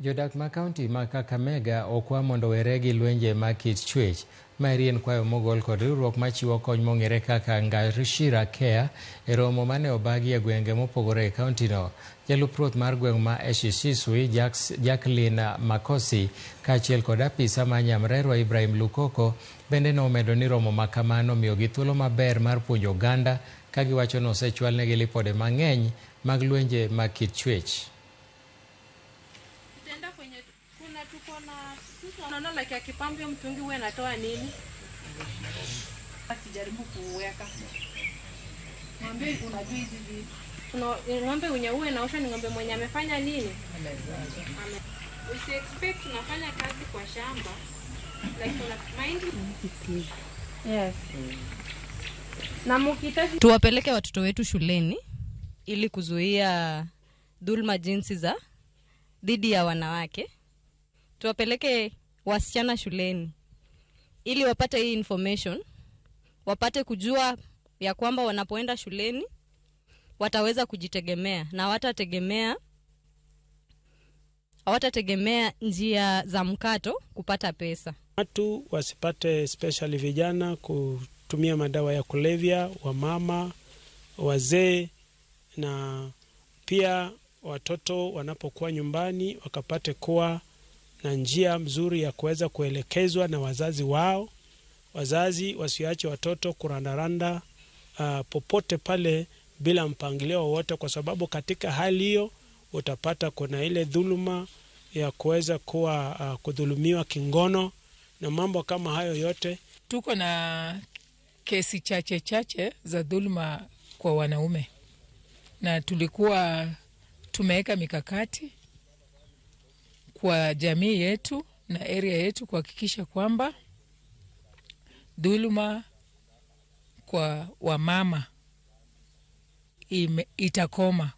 Jodak ma kaunti ma Kakamega okwa mondo owere gi lwenje ma kit chwech. Maeri en kwayo mogol kod riwruok machiwo kony mong'ere kaka Ngarishira Care e romo mane obagi e gwenge mopogore e kauntino. Jalup ruoth mar gweng' ma Eshishiswi Jacqueline Makosi kaachiel kod apisa ma Nyamrerwa Ibrahim Lukoko bende nomedo ni romo ma kamano miyogi thuolo maber mar puonjo oganda ka giwacho ni osechwalnegi lipode mang'eny mag lwenje mag kit chwech. Tutaenda kwenye kuna tuko na sisi unaona like akipambu hiyo mtungi huwa inatoa nini? Asijaribu kuweka. Mwambie unajua hizi vitu. Kuna ng'ombe wenye huwa inaosha ni ng'ombe mwenye amefanya nini? Ame. Usi expect tunafanya kazi kwa shamba like kuna mahindi. Yes. Na mkihitaji tuwapeleke watoto wetu shuleni ili kuzuia dhulma jinsi za dhidi ya wanawake. Tuwapeleke wasichana shuleni ili wapate hii information, wapate kujua ya kwamba wanapoenda shuleni wataweza kujitegemea na hawatategemea njia za mkato kupata pesa. Watu wasipate, especially vijana, kutumia madawa ya kulevya, wamama, wazee na pia watoto wanapokuwa nyumbani wakapate kuwa na njia mzuri ya kuweza kuelekezwa na wazazi wao. Wazazi wasiache watoto kurandaranda popote pale bila mpangilio wowote, kwa sababu katika hali hiyo utapata kuna ile dhuluma ya kuweza kuwa kudhulumiwa kingono na mambo kama hayo yote. Tuko na kesi chache chache za dhuluma kwa wanaume, na tulikuwa tumeweka mikakati kwa jamii yetu na area yetu kuhakikisha kwamba dhuluma kwa wamama itakoma.